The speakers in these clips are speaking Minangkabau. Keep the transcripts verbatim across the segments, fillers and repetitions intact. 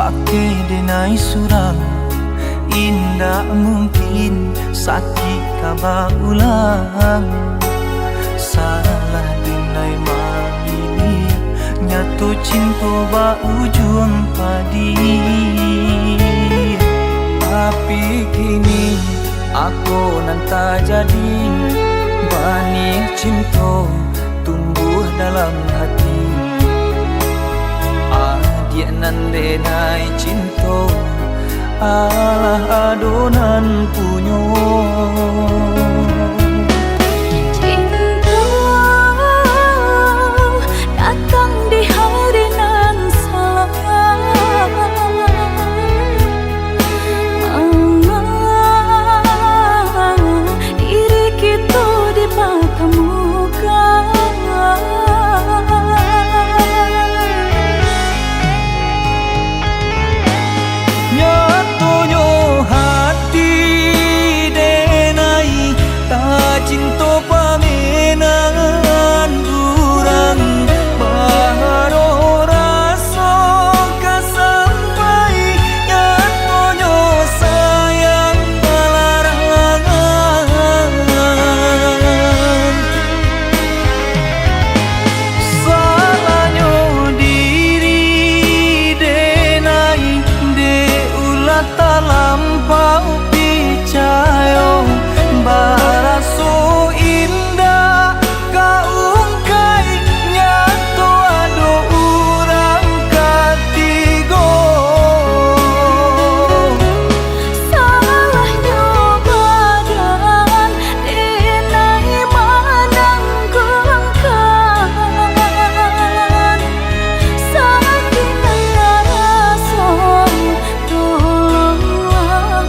Ake denai surang, indak mungkin sakik ka baulang. Salah denai mamilih, nyato cinto baujuang padiah. Tapi kini apo nan tajadi, banih cinto tumbuah dalam hati. Adiak nan denai cinto, alah ado nan punyo. Cinto datang di hari nan salah. Diri kito dipatamukan. Nyatonyo hati denai tacinto pamenan urang, baharap raso ka sampai, nyatonyo sayang balarangan. Salahnyo diri denai, dek ulah talampau picayo, baraso indak ka ungkai, nyato ado urang katigo. Salahnyo badan, denai manangguangkan, sakik nan raso, tolonglah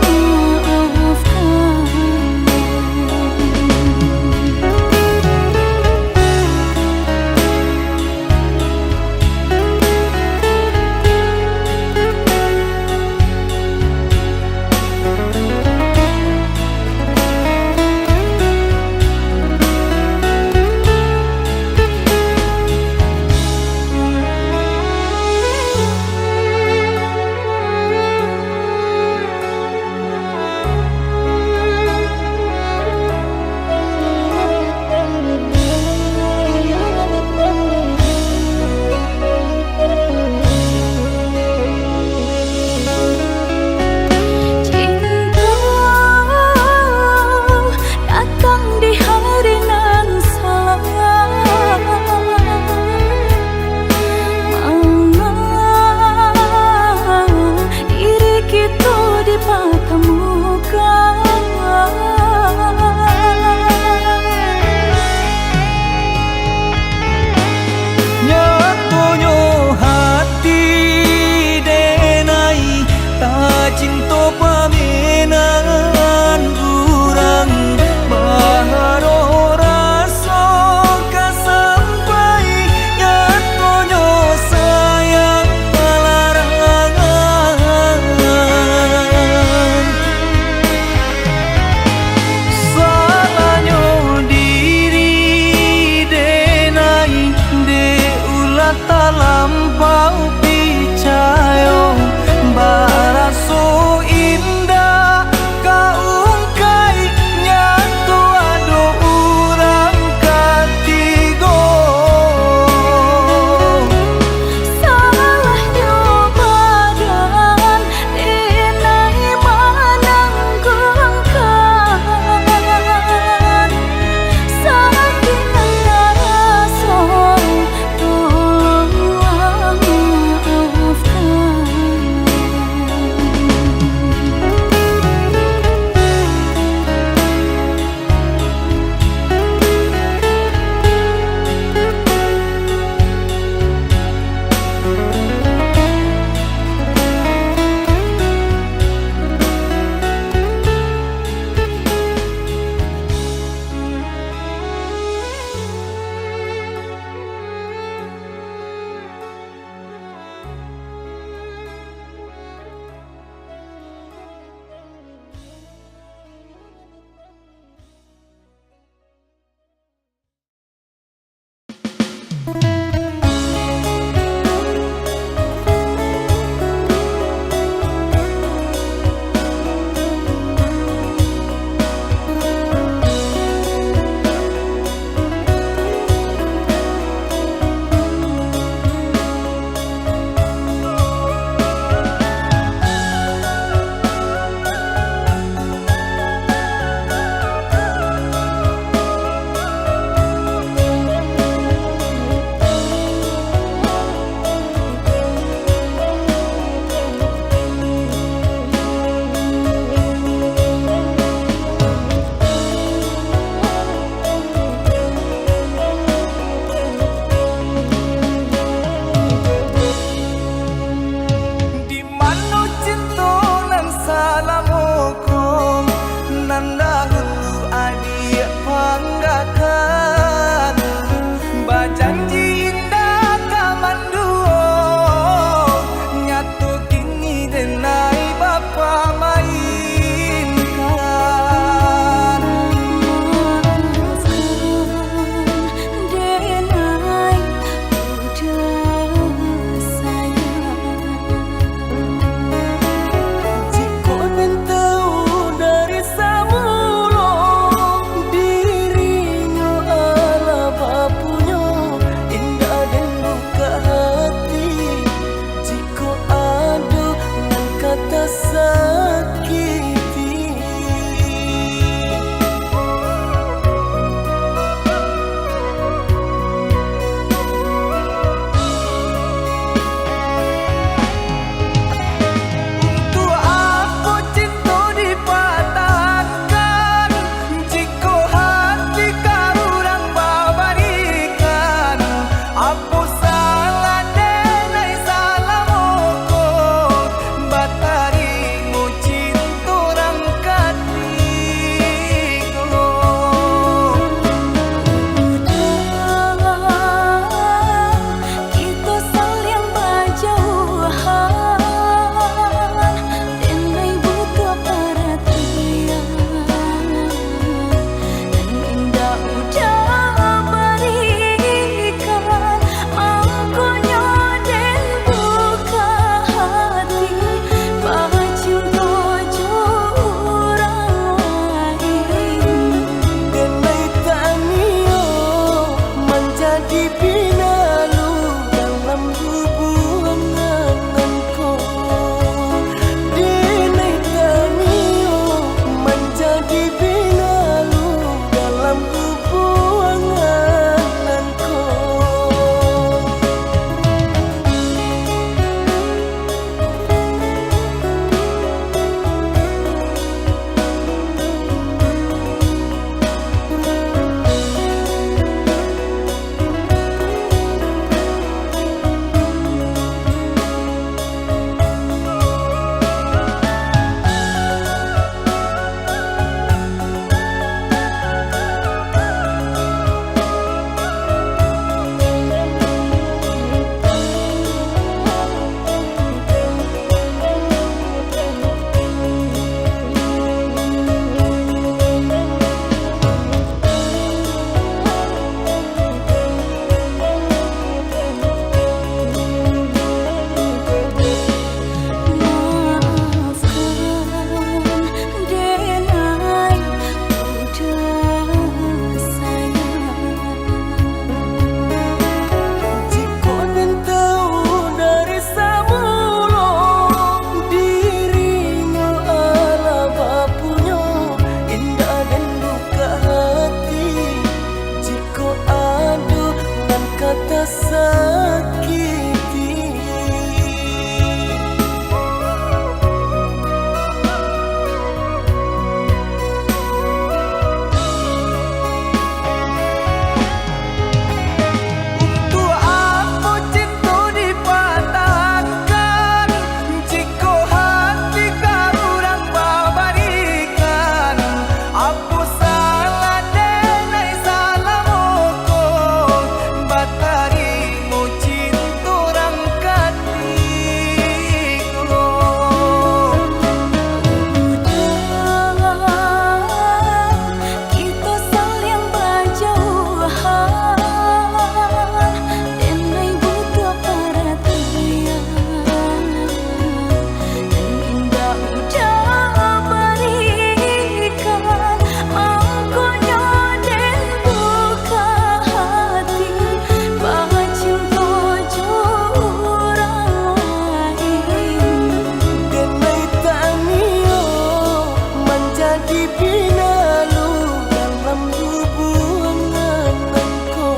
Dipinalu dalam hubungan nan ko,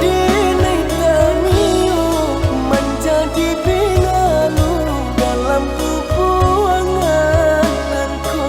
denai tanio manjadi pinalu dalam hubungan nan ko.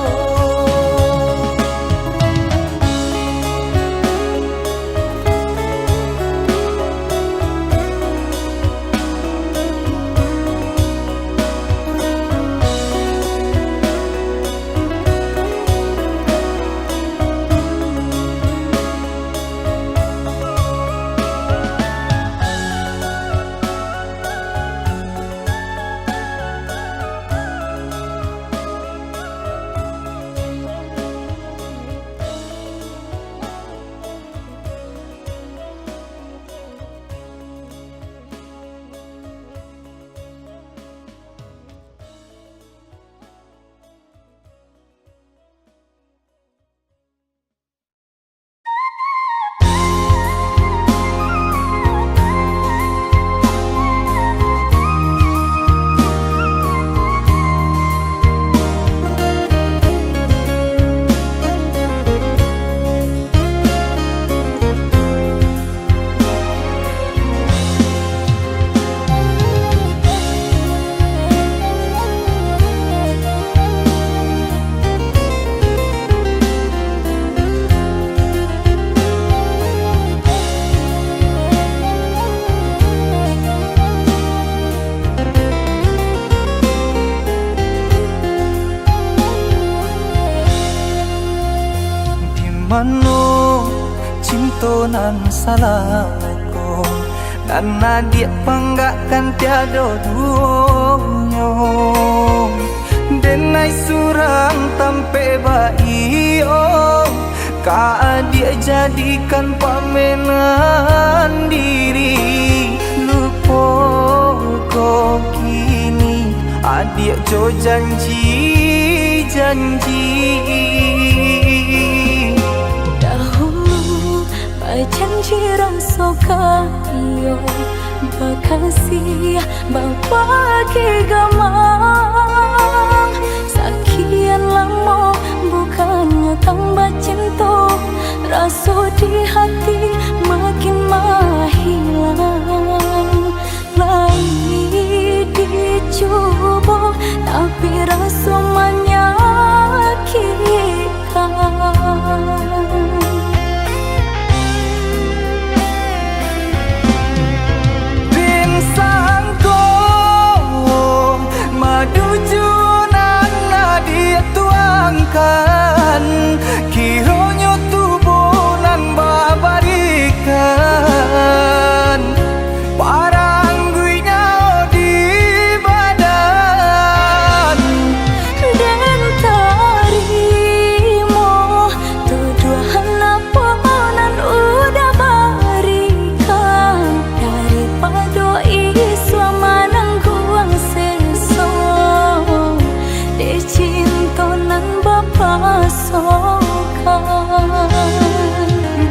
Di mano cinto nan salah ko, nan adiak panggakkan tiado duonyo. Denai surang tampek baiyo, ka adiak jadikan pamenan diri. Lupo ko kini, adiak jo janji-janji. Dahulu bajanji raso ka iyo, bakasiah bapakai gamang. Sakian lamo bukannyo tambah cinto, raso di hati makin mahilang. Lai dicubo, tapi raso manyakikkan. Din sangko manuju nan adiak tuangkan, kironyo tubuah nan babarikan. Parangguiknyo di badan. Den tarimo tuduahan apo nan uda barikan, daripado isuak manangguang seso, dek cinto nan bapasokan.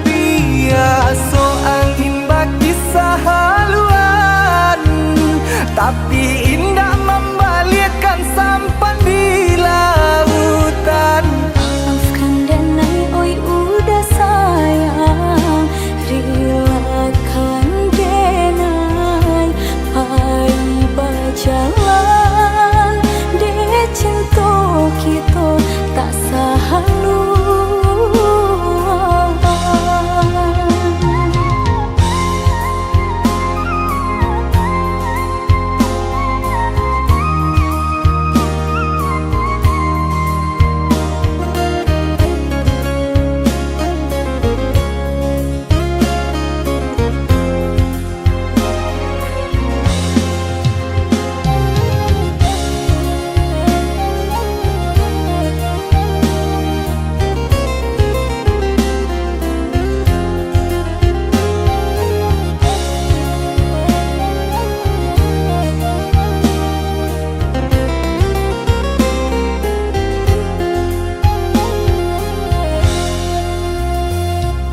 Biaso angin bakisah haluan, tapi indak mambaliakkan sampan di lautan. Maafkan denai, oi uda sayang, rilakan denai pai bajalan, dek cinto kito tak sahaluan.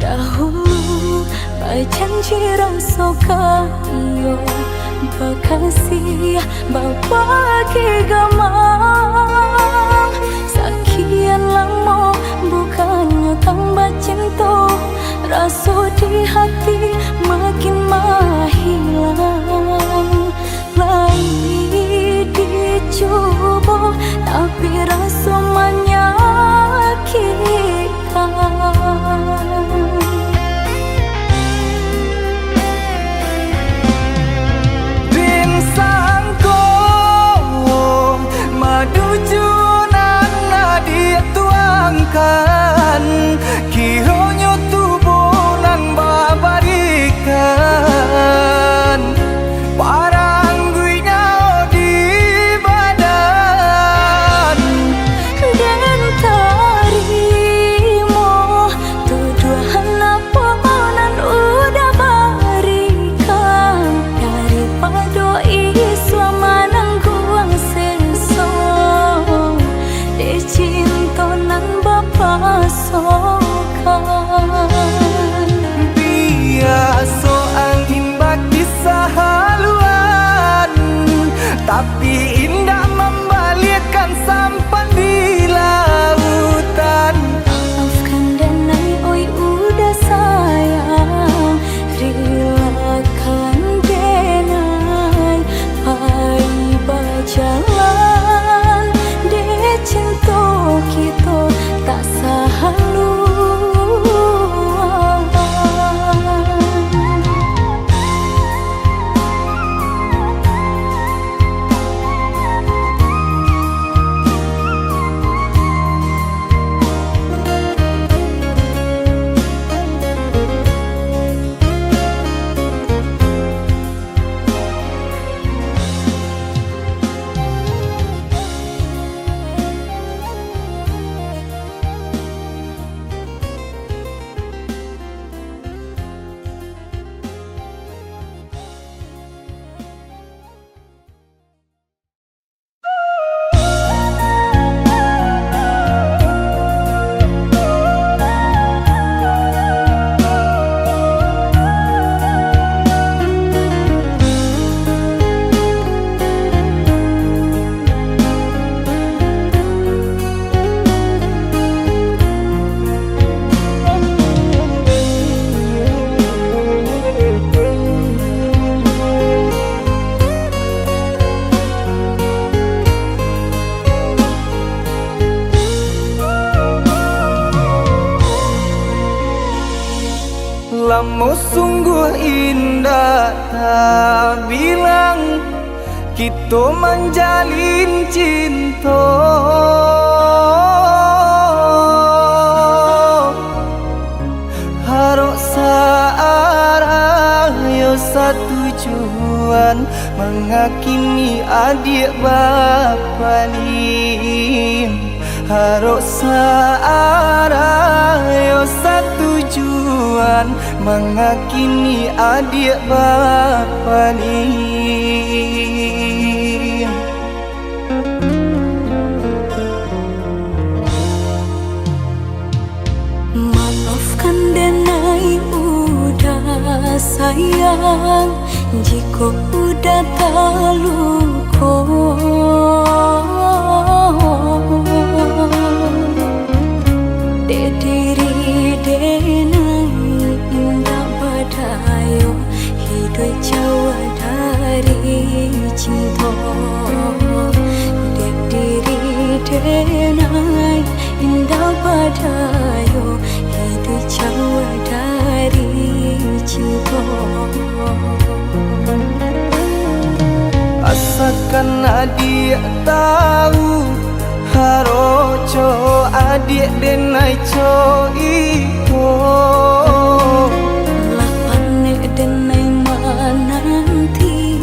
Dahulu bajanji raso ka iyo, bakasiah bapakai gamang. Sakian Oh, sungguh indak tabilang kito manjalin cinto. Harok sa-arah yo satujuan, mangakini adiak bapalin. Harok sa-arah yo satujuan, mangakini adiak bapalin. Maafkan denai udah sayang, jikok udah taluko. Dek diri denai indak badayo, hiduik jauah dari cinto. Dek diri denai indak badayo, hiduik jauah dari cinto. Asakan adiak tahu, harok co adiak denai co iko. Lah panek denai mananti,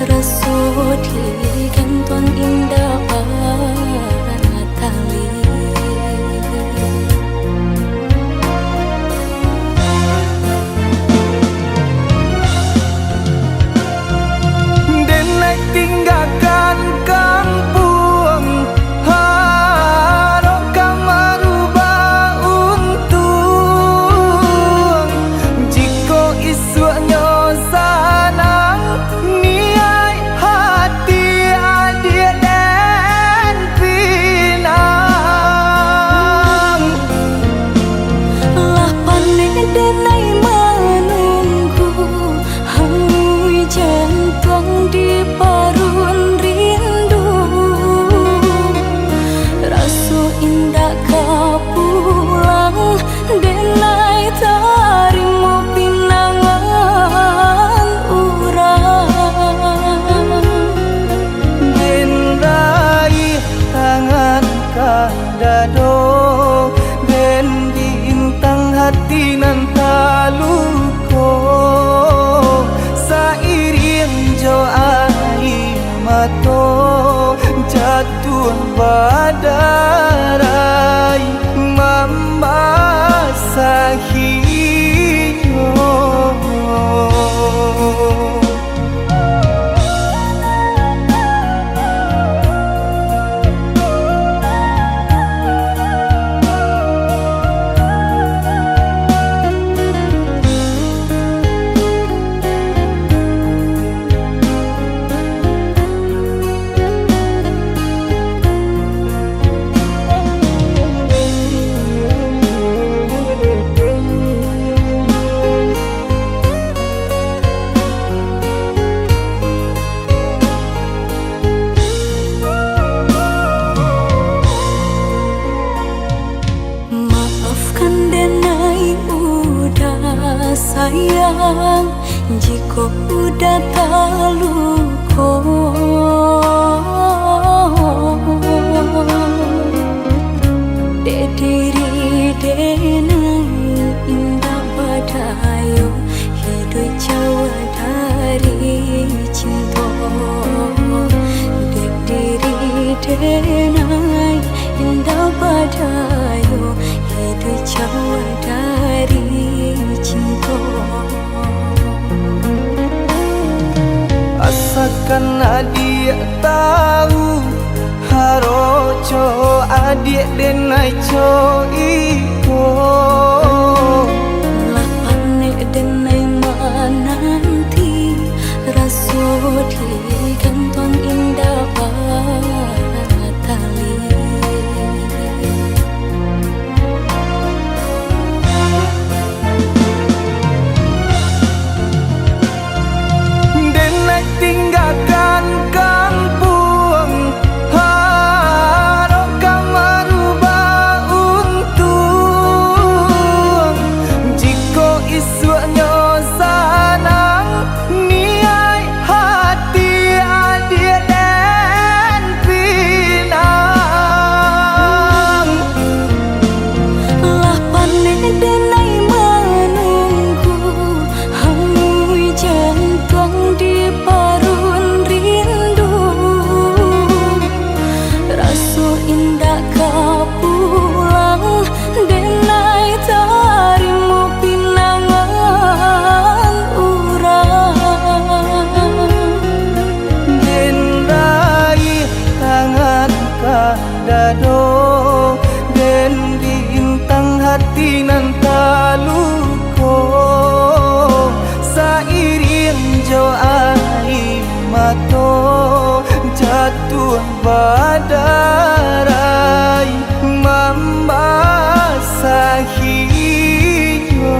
raso digantuang indak batali. Denai tinggakan kampuang, harok ka marubah untuang. Jikok isuaknyo sanang, niaik hati adiak den pinang. Lah panek denai manunggu, hangui jantuang di parun rindu. Raso indak ka pulang, denai tarimo pinangan urang. Den raih tangan ka dado, den bintang hati nan taluko, sairiang jo aia mato jatuah badarai mambasahinyo. Maafkan denai udah sayang, jikok udah taluko. Dek diri denai indak badayo, hiduik jauah dari cinto. Dek diri denai indak badayo, hiduik jauah dari cinto. Asakan adiak tahu, harok co adiak denai co iko. Lah panek denai mananti, raso digantuang indak batali. Denai tinggakan kampuang, harok ka marubah untuang. Den bintang hati nan taluko, sairiang jo aia mato, jatuah badarai mambasahinyo.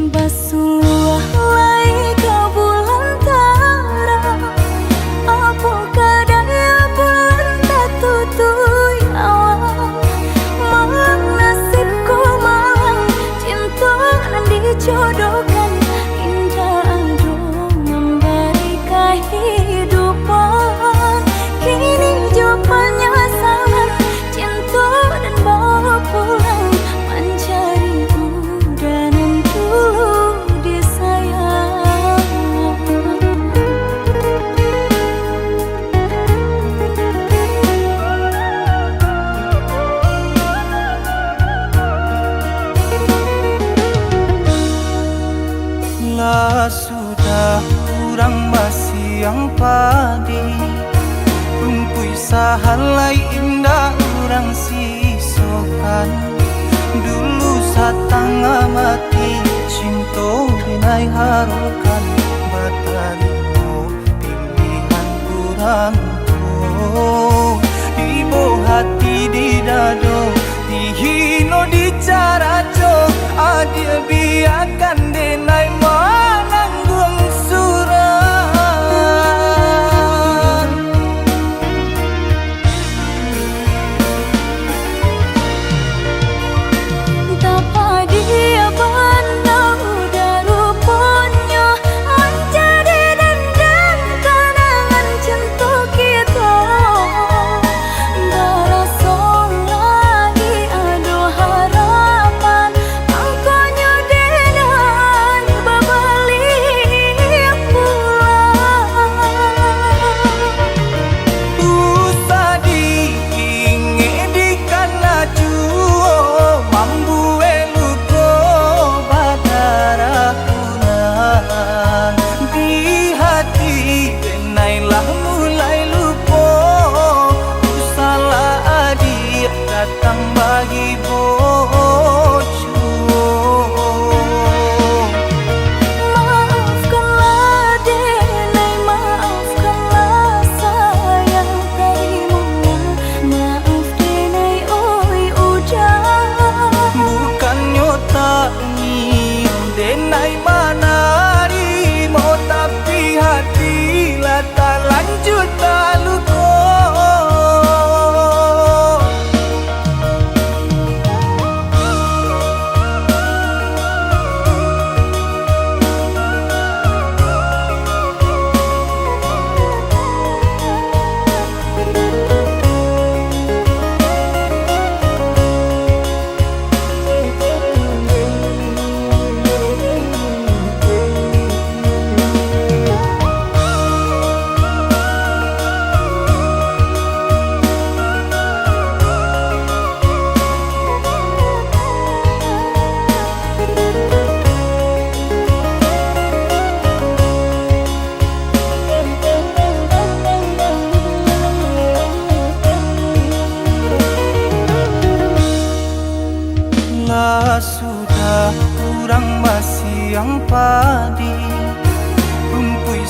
Basuluah lai ka bulan tarang, apo ka daya bulan tatutuik awan. Malang nasib ko malang, cinto nan dijodohkan, indak ado mambari kahidupan. Kini jo panyasalan, cinto den bawa pulang, mancari uda nan dulu disayang. Lah sudah urang basiang padi, rumpuik sahalai indak urang sisokan. Dulu satangah mati, cinto dinai harokan, batarimo pilihan urang tuo. Ibo hati di dado, dihino dicaraco, adiak biakan denai manangguang surang. Tapadiah bana uda ruponyo, manjadi dendam kanangan cinto kito. Baraso lai ado harapan, angkonyo dena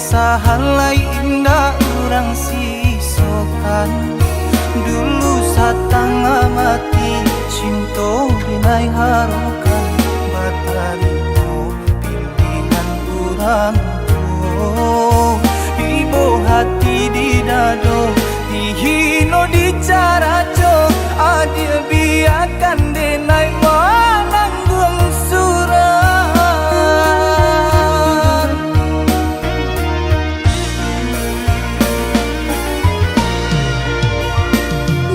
Sahalai indak urang sisokan, dulu satangah mati cinto denai harukan, batarimo pilihan urang tuo. Ibo hati di dado, dihino dicaraco, adiak biakan denai manangguang surang.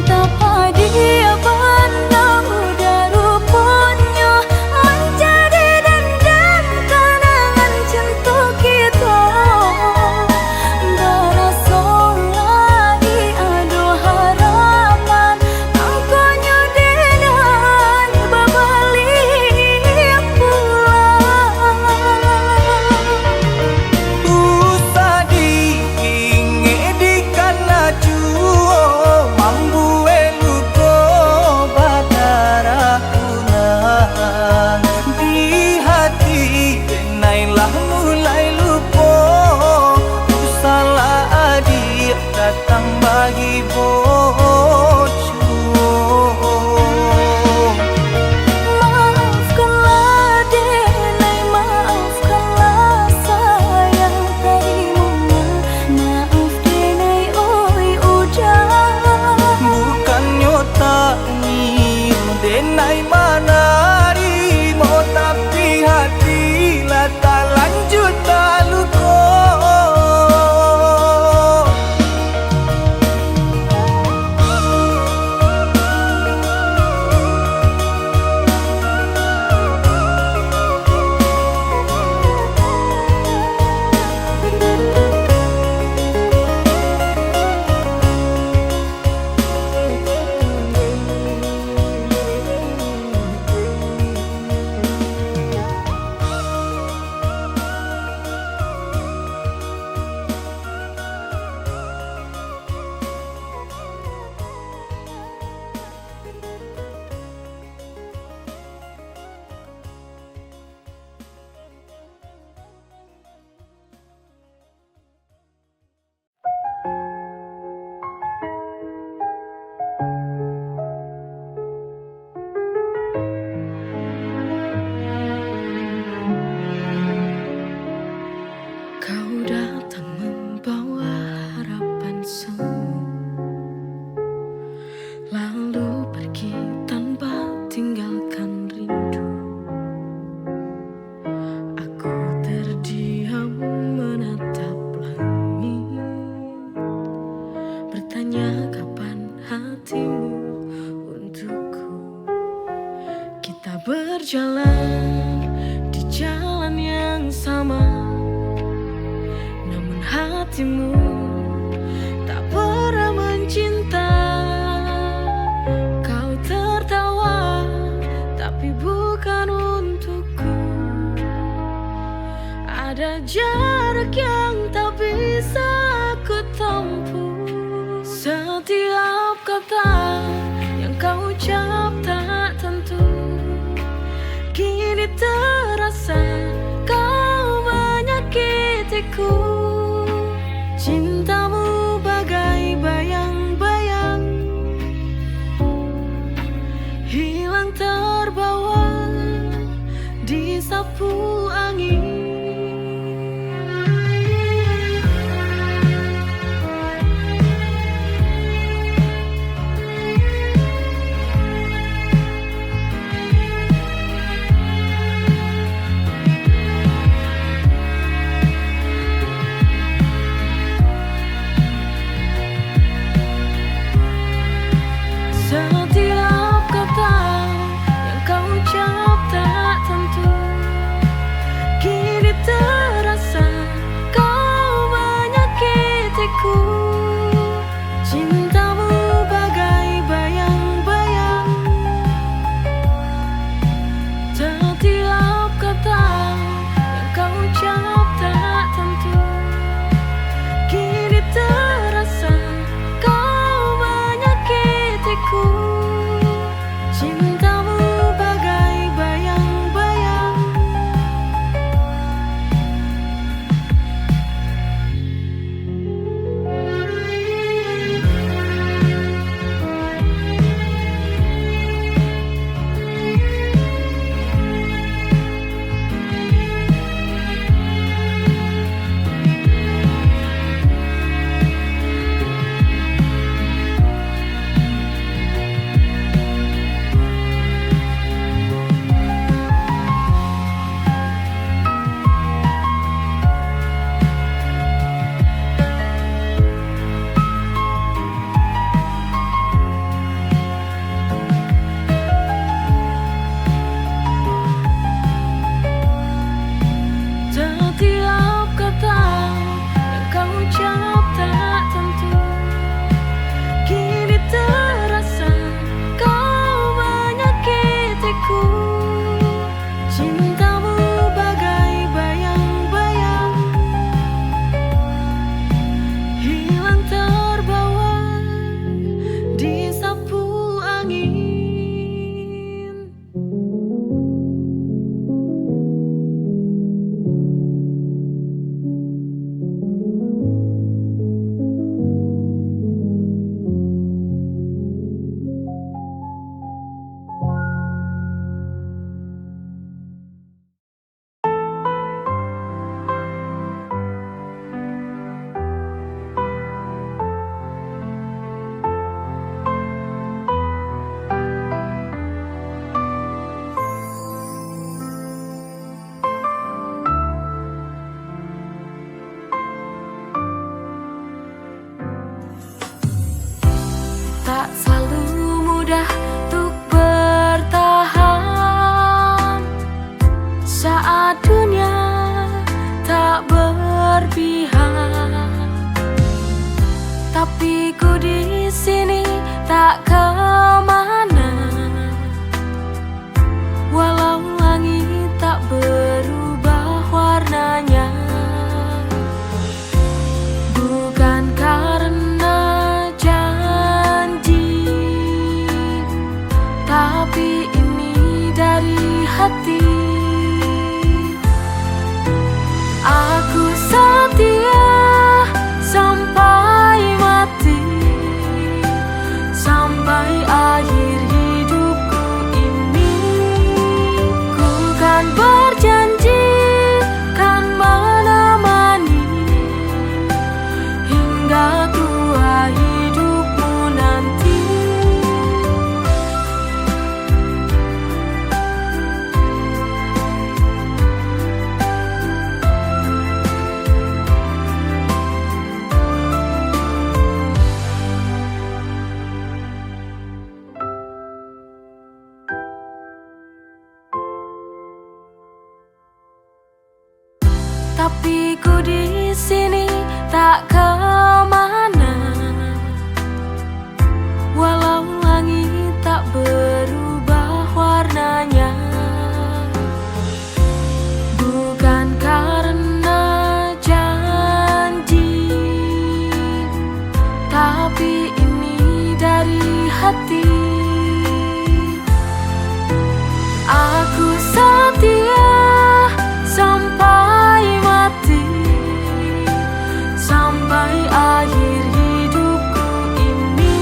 Tapadiah bana udah ruponyo manjadi dandam kanangan cinto kito. Baraso lai ado harapan, angkonyo denai babaliak pulang. Usah diingek dikana juo, mambuek luko badarah pulang. Di hati denai lah mulai lupo, usahlah adiak datang bagi bojo. Maafkanlah denai, maafkanlah sayang, tarimolah maaf denai, oi Ujang. Bukannyo tak nio denai manarimo, tapi hati lah talanjua taluko. Kau datang membawa harapan semu, lalu pergi tanpa tinggalkan rindu. Aku terdiam menatap langit, bertanya kapan hatimu untukku. Kita berjalan di jalan yang sama, namun hatimu tak pernah mencinta. Kau tertawa, tapi bukan untukku. Ada jarak yang tak bisa ku tempuh. Setiap kata yang kau ucap tak tentu, kini terasa kau menyakitiku. Cintamu bagai bayang-bayang, hilang terbawa disapu angin. Tuk bertahan saat dunia tak berpihak, tapi ku di sini tak kemana. Walau langit tak berubah warnanya, bukan karena janji, tapi ini dari hati. Aku setia sampai mati, sampai akhir hidupku ini. Ku kan berjanji kan menemani hingga tua hidupmu nanti. Tapi ku di sini tak kemana, walau langit tak berubah warnanya. Bukan karena janji, tapi ini dari hati. Aku setia sampai mati, sampai akhir hidupku ini.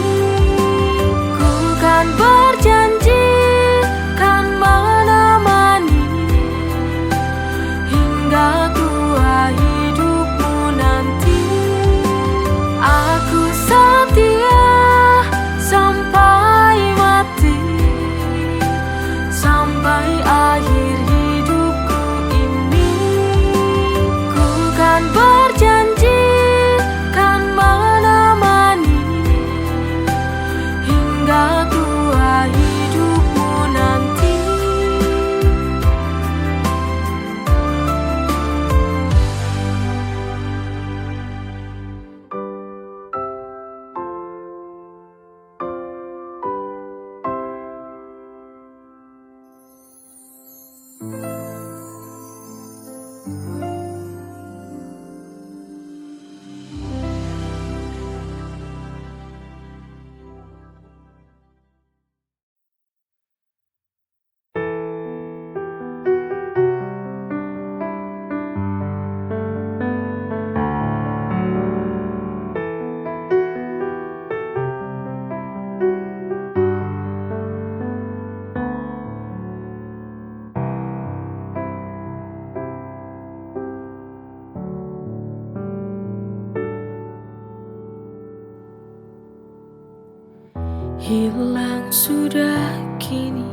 Ku kan berjanji kan menemani hingga tua hidupmu nanti. Aku setia sampai mati, sampai akhir hidupku ini. Ku kan berjanji kan menemani hingga tua hidupmu nanti. Hilang sudah kini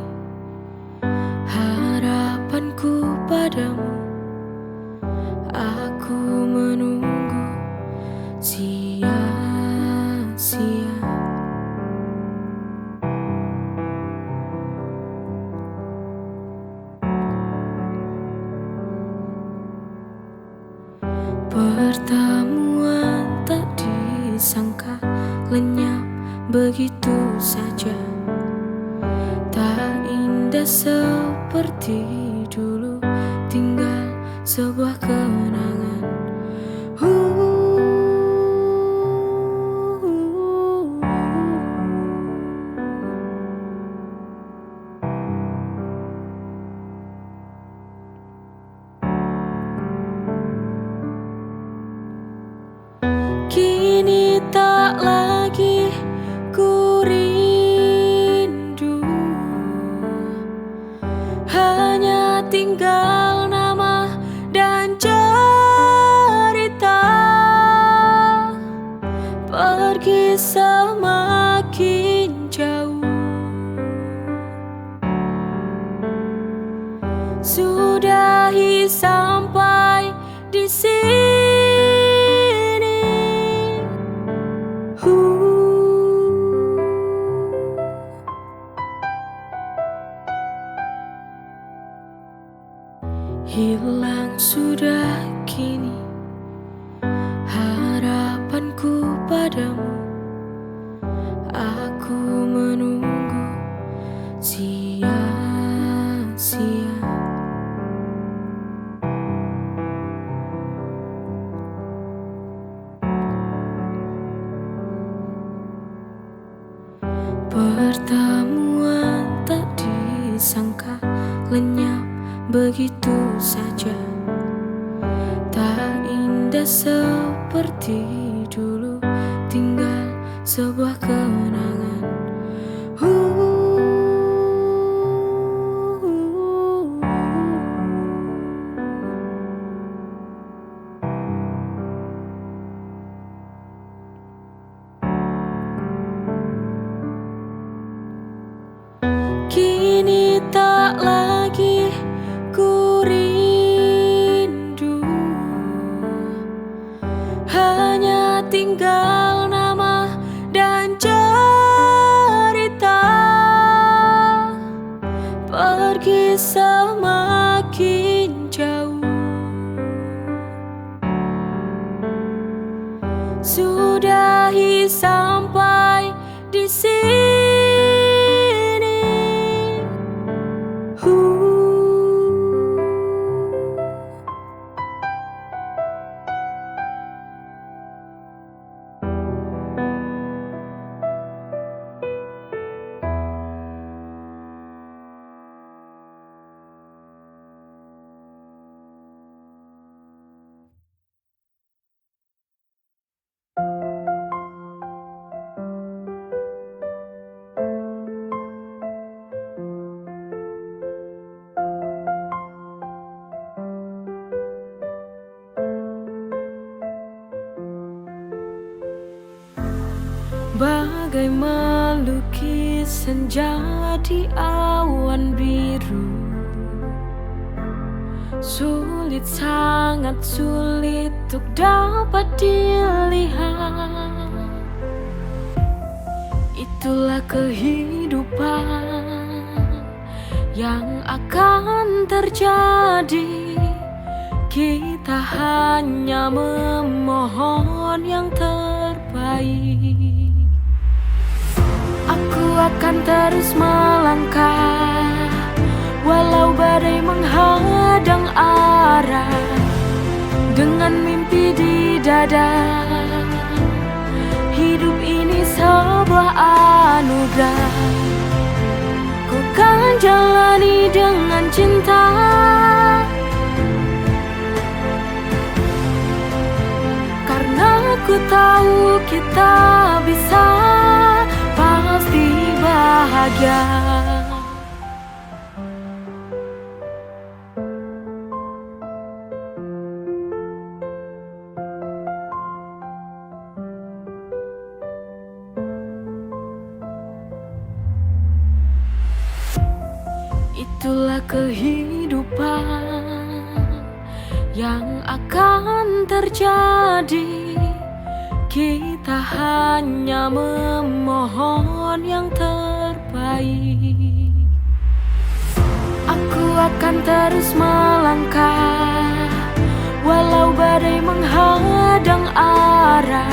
harapanku padamu. Aku menunggu sia-sia. Pertemuan tak disangka lenyap begitu saja. Tak indah seperti dulu, tinggal sebuah kenangan. Huh. Kini tak lagi ku rindu, hanya tinggal nama dan cerita. Pergi semakin jauh. Sudahi sampai di sini. Huh. padamu, aku menunggu sia-sia. Pertemuan tak disangka lenyap begitu saja. Tak indah seperti dulu, tinggal sebuah kenangan. Huh. Kini tak lagi ku rindu, hanya tinggal nama dan cerita. Pergi semakin jauh, sudahi sampai di sini. Huh. Bagai melukis senja di awan biru, sulit, sangat sulit untuk dapat dilihat. Itulah kehidupan yang akan terjadi. Kita hanya memohon yang terbaik. Aku akan terus melangkah, walau badai menghadang arah, dengan mimpi di dada. Hidup ini sebuah anugerah, ku kan jalani dengan cinta. Karena ku tahu kita bisa, pasti bahagia. Itulah kehidupan yang akan terjadi. Kita hanya memohon yang terbaik. Aku akan terus melangkah, walau badai menghadang arah,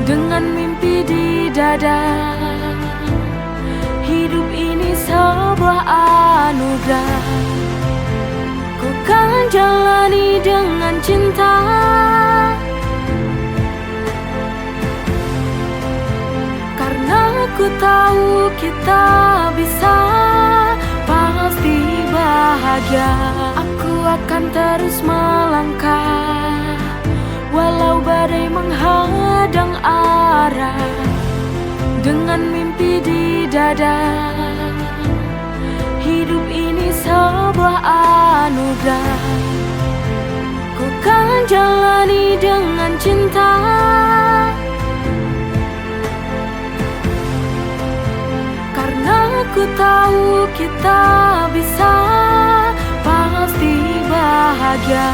dengan mimpi di dada. Hidup ini sebuah anugerah, ku kan jalani dengan cinta. Karena ku tahu kita bisa, pasti bahagia. Aku akan terus melangkah, walau badai menghadang arah, dengan mimpi di dada. Hidup ini sebuah anugerah, ku kan jalani dengan cinta. Karena ku tahu kita bisa, pasti bahagia.